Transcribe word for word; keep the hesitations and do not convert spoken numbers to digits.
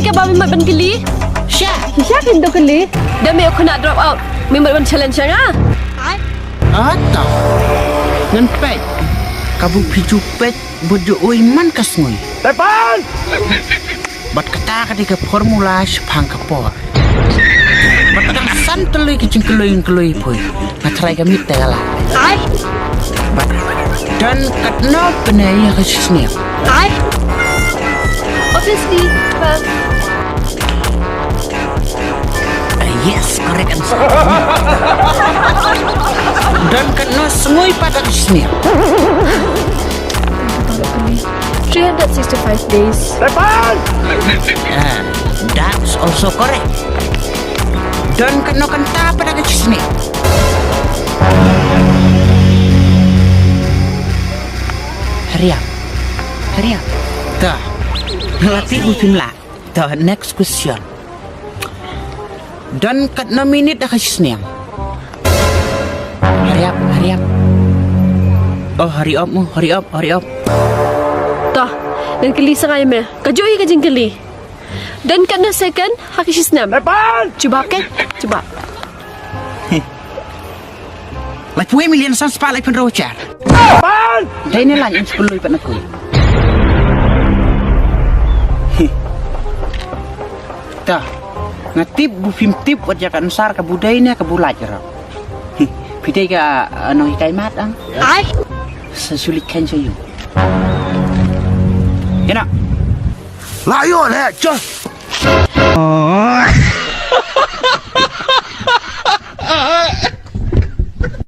Kaba me mut ban kylli? Sha. Shisha phin to kylli. Da me u khynnah drop out, me mut ban challenge ïa nga? Ata. Ngan peit kaba phi ju peit bad ju ui man ka sngi. Tepan! Bad kata ka dei ka formula shaphang ka por. Bad tang san tylli ki jingkloi, kloi poi. Nga tharai ka miet te ka la. Bad don katno pynïaid ïa ka shisnem? Obviously, well, uh, yes, correct answer. Don katno sngi pat ha ka shisnem? Three hundred sixty-five days. And that's also correct. Don katno kynta pat ha ka shisnem? Hurry up. Hurry up. Ta. Nga la tip ba phim lah. Ta, next question. Don katno minit ha ka shisnem? Hurry up, hurry up. Oh, hurry up mo, hurry up, hurry up. To, ngan kylli sa nga ïa me. Kajuh hi ka jingkylli. Don katno second ha ka shisnem? Jubab ke? Jubab. Laiphew million san spah laiphew hynriew hajar. Dei ne laiñ, ym shu pynlong pat na ku. Ta, nga tip ba phim tip wat ïa ka answer kaba dei ne kaba lait ruh. Phi dei ka, uh, nonghikai math ang? Ai. Sa shu leit kheiñ sha ïing. Ïa na. La ïoh leh, Josh.